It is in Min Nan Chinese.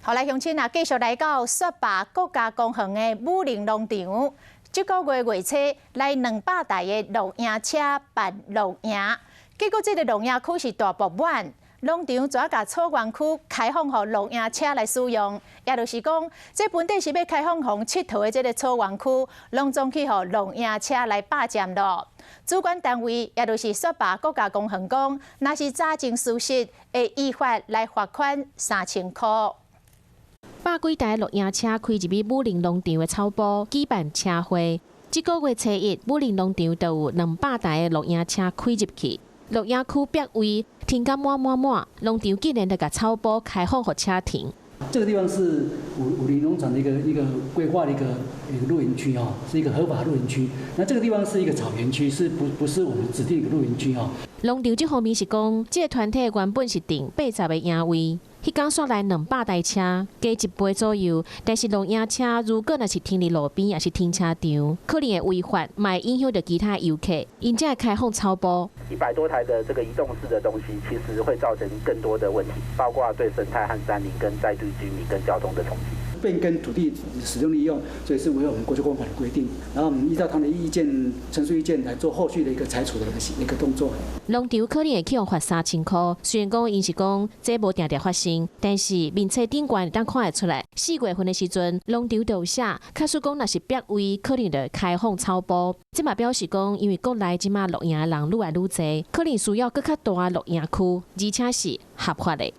好來，鄉親啊，繼續來到雪霸國家公園的武陵農場。這個月月初來200台的露營車辦露營，結果這個露營區是大爆滿，農場就共草原區開放予露營車來使用，也就是講，這本底是欲開放予𨑨迌的這个草原區，攏總去予露營車來霸佔囉。主管單位也就是雪霸國家公園講，若是查證屬實，會依法來罰款3000箍。百幾台露營車開入去武陵農場的草埔舉辦車會。這個月初一，武陵農場就有200台的露營車開入去，露營區泊位停甲滿滿滿，農場竟然就共草埔開放予車停。這個地方是武陵農場的一個規劃的一個露營區哦，是一個合法露營區。那這個地方是一個草原區，是不是我們指定一個露營區哦？農場這方面是講，這個團體原本是訂80個營位。彼工煞來200台車，加一倍左右。但是露營車如果若是停佇路邊，抑是停車場，可能會違法，嘛會影響著其他遊客。𪜶才會開放草埔。100多台的這個移動式的東西，其實會造成更多的問題，包括對生態和山林、跟在地居民、跟交通的衝擊。變更土地使用利用，所以是違反我們國土空間法的規定。然後我們依照他們的意見、陳述意見來做後續的一個拆除的一個動作。農場可能會去予罰3000箍。雖然講𪜶是講這無定定發生，但是面冊頂懸會當看會出來。4月份的時陣，農場就有寫，假使講若是泊位，可能就開放草埔。這嘛表示講，因為國內這馬露營的人愈來愈濟，可能需要閣較大露營區，而且是合法的。